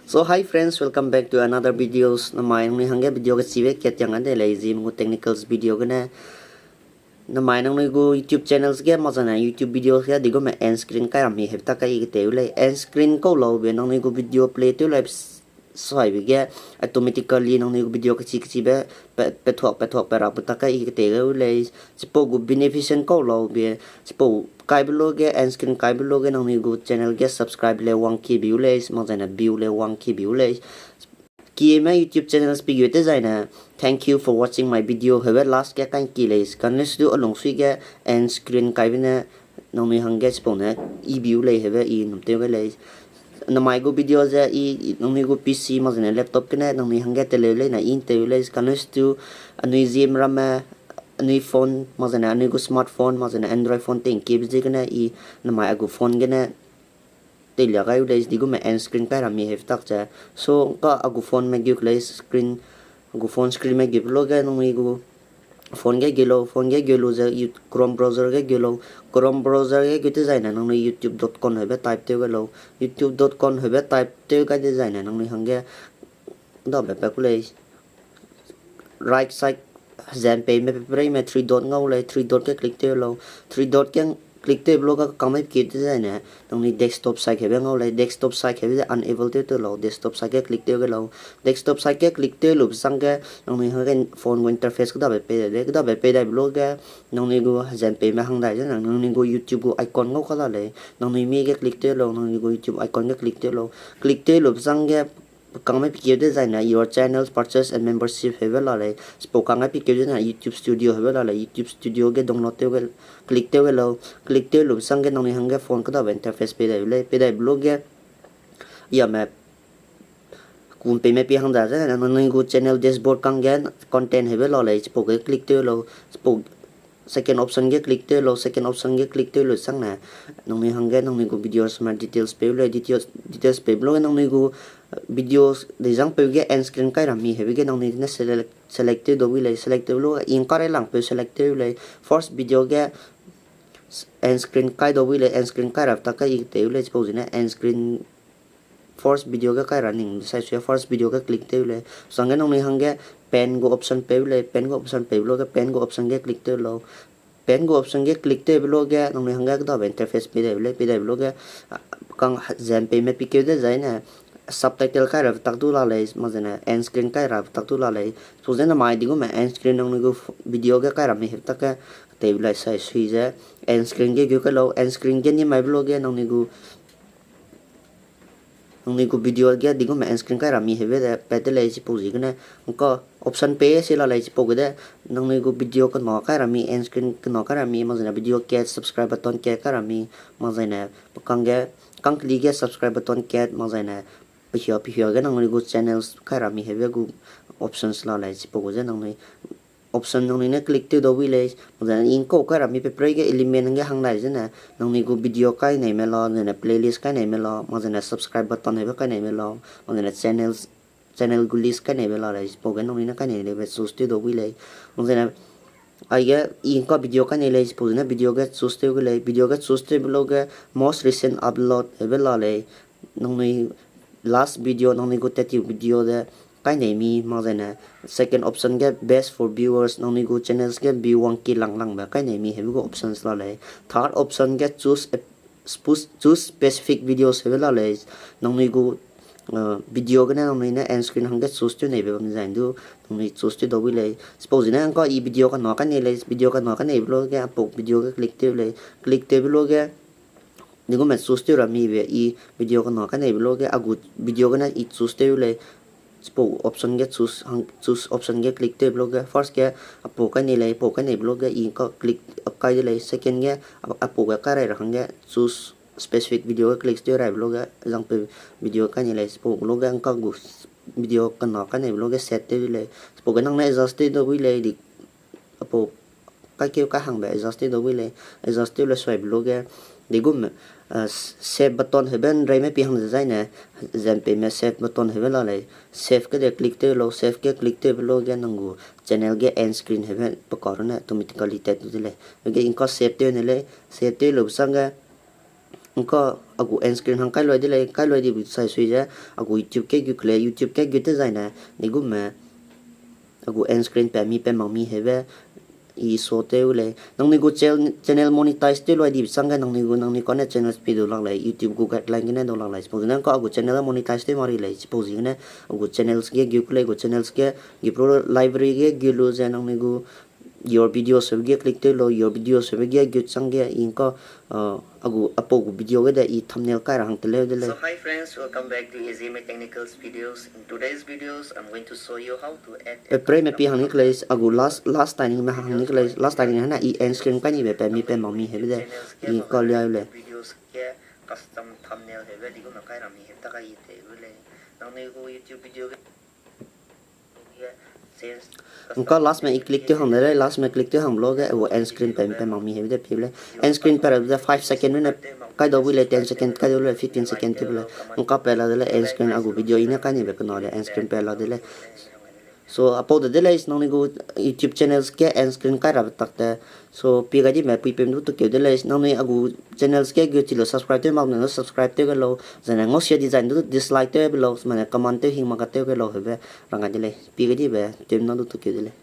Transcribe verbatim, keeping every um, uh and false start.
So hi friends, welcome back to another videos. Namai nangnui hangge video kechibe kat tiang a de lei, Zeme gu technicals video gene. Namai nangnui gu YouTube channels ge mak zane YouTube videos ge digume end screen kai ram mi hebe tak kai i keteu lei. End screen kau laube nangnui gu video play tew lai saibe ge automatically nangnui gu video kechi kechibe pe, pethuak pethuak pe rak bu tak kai i keteu lei. Chipau gu beneficial kau laube, chipau kaibe lo ge, end screen kaibe lo ge nangnui gu channel ge subscribe le wang ki biu lei, mak zane view le wang ki biu lei. Kime YouTube channels pi gu te zaine, thank you for watching my video hebe last ge kai ki lei, kanle sidu alungsui ge end screen kaibe ne nangnui hangge chipau ne i biu lei hebe i num tew ge lei. Namai gu video ze i, nangnui gu P C mak zane laptop gene nangnui hangge teleu lei na i ntew lei, kanle sidu anui Zeme ramme, anui phone mak zane anui gu smartphone mak zane Android phone ting kibe ziegene i namai a gu phone gene teilia gai u lei, digume end screen kai ram mi hebe tak ze. So ka a gu phone me gu lei screen, a gu phone screen me gu lo ge nangnui gu phone ge gu lau, phone ge gu lu ze Chrome browser ge gu lau, Chrome browser ge gu te zaine nangnui youtube dot com hebe type tew ge lau, youtube dot com hebe type tew gai de zaine nangnui hangge dabe pe ku lei. Right side hezam peime pe pereime three dot ngau lei, three dot ge click tew lau, three dot ge click tewbe lo ga kangme pi ke te zaine nangnui desktop site hebe ngau lei, desktop site hebe ze enable tew tew lau, desktop site ge click tew ge lau, desktop site ge click tew lube sangge nangnui hangge phone gu interface kedabe pei dai de, kedabe pei daibe lo ge nangnui gu hezam peime hang dai ze nangnui gu YouTube gu icon ngau ka la lei, nangnui mi ge click tew lau, nangnui gu YouTube icon ge click tew lau, click tew lube sangge kangme pi ke de zaine your channels, purchase and membership hebe la lei, chipau kangme pi ke de zaine YouTube Studio hebe la lei, YouTube Studio ge download tew ge click tew ge lau, click tew lube sangge nangnui hangge phone kedabe interface pei dai lei, pei daibe lo ge yame kum peime pi hang da ze nangnui gu channel dashboard kangge content hebe la lei, chipau ge click tew lau, chipau second option ge click tew lau, second option ge click tew lu sangne nangnui hangge nangnui gu videos me details pei lei, details, details peibe lo ge nangnui gu videos deizangpeu ge end screen kai ram mi hebe ge nangnui ne select, select tew dau wi lei, select tewbe lo ge i ngkarei langpeu select tew lei, first video ge end screen kai dau wi lei, end screen kai ra tak kai i keteu lei, chipau zene end screen first video ge kai ra ning sai sui first video ge click tew lei, sangge nangnui hangge pen gu option pei lei, pen gu option peibe lo ge pen gu option ge click tew lau, pen gu option ge click tewbe lo ge nangnui hangge kedabe interface pei daibe lei, pei daibe lo ge kang zem peime pi keu de zaine subtitle kai ra tak du la lei, mak zene end screen kai ra tak du la lei, chipau zene mai digume end screen nangnui gu video ge kai ra mi hebe tak ke tewbe lai sai sui ze end screen ge gu kai lau, end screen ge ni maibe lo ge nangnui gu nangnui gu video ge digume end screen kai ra mi hebe de pat de lei, chipau ziegene ngka option pei si la lei, chipau ge de nangnui gu video kena kai ra mi, end screen kena kai ra mi, mak zene video kat, subscribe button kat kai ra mi, mak zene pe kangge kangkeli ge subscribe button kat, mak zene pehia pehia ge nangnui gu channels kai ra mi hebe gu options la lei, chipau gu ze nangnui option nangnui ne click tew dau wi lei, mak zene ingkau kai ra mi pe prei ge element ge hang dai zene nangnui gu video kai neime la, zene playlist kai neime la, mak zene subscribe button hebe kai neime la, mak zene channels, channel gu list kai neibe la lei, chipau ge nangnui ne kai nei leibe choose tew dau wi lei, mak zene aige i ngka video kai nei lei, chipau zene video ge choose tew ge lei, video ge choose tewbe lo ge most recent upload hebe la lei, nangnui last video, nangnui gu tatiu video de kai nei mi, mak zene second option ge best for viewers, nangnui gu channels ge view wang ki lang langbe kai nei mi hebe gu options la lei, third option ge choose, choose specific videos hebe la lei, nangnui gu video gene nangnui ne end screen hangge choose tew neibe bam design du nangnui choose tew dau wi lei, chipau zene ngka i video kena kai nei lei, video kena kai neibe lo ge apau video ge click tew lei, click tewbe lo ge digume choose tew ra mibe i video kena kai neibe lo ge a gu video gene i choose tew lei, chipau option ge choose option ge click tewbe lo ge first ge apau kai nei lei, apau kai neibe lo ge i ngka click kai de lei, second ge apau ge kai rai ra hangge choose specific video ge click tew raibe lo ge zangpeu video kai nei lei, chipau lo ge ngka gu video kena kai neibe lo ge set tew de lei, chipau ge nang ne adjust tew dau wi lei di apau kaikeu kai hangbe adjust tew dau wi lei, adjust tew le suaibe lo ge digume save button hebe nreime pi hang dezaine zem peime save button hebe la lei, save ge de click tew lau, save ge click tewbe lo ge nang gu channel ge end screen hebe pe ka rune automatically tat de lei, ge ingka save tew ne lei, save tew lube sangge ngka A gu end screen hang kai lui de lei, kai lui dibe sai sui ze, a gu YouTube ke gu kele, YouTube ke gu tew zaine, ni gume, a gu end screen pa mi pa mak mi heube, i show tew lei. Nangnui gu channel monetize tew lui dibe changge nangnui gu, nangnui kane channels pi du lak lei, YouTube gu guideline gene du lak lei. Chipau ziegene ngka a gu channel monetize tew mak ri lei, chipau ziegene a gu channels ge gu ku lei, gu channels ge gu pro library ge gu lu ze nangnui gu your videos heube ge click tew lau, your videos heube ge gu changge i ngka, a gu apau gu video ge de i thumbnail kai ra hang teleu de lei. So hi friends, welcome back to Azeme Technicals videos. In today's videos, I'm going to show you how to add a custom thumbnail. Pe prei me pi hang ni ke lei, a gu last, last timing me hang ni ke lei, last timing hena i end screen kai nibe pa mi pa mak mi heube de, i ka liau lei. Videos ge custom thumbnail heube di gu me kai ra mi heube ta kai i te gu lei. Nangnui gu YouTube video ge Ngka last me i click tew hang de lei, last me click tew hang blo ge, a gu end screen pa mi pa mak mi heube de pi lei. End screen pa ra de five second ne kai dau bui lei, ten second kai dau lei, fifteen second tew lei. Ngka pa la de lei, end screen a gu video i ne kai nibe kena de end screen pa la de lei. So, apau de de lei, nangnui gu YouTube channels ge end screen kai rabe tak te. So, pi gai dime pui pem du tukeu de lei, nangnui a gu channels ge gu chi lu subscribe tew mak ne subscribe tew ge lau, zene ngau sia design du dislike tew be lau, mane comment tew hing mak ka tew ge lau heube rang gai de lei, pi gai dibe tew na du tukeu de lei.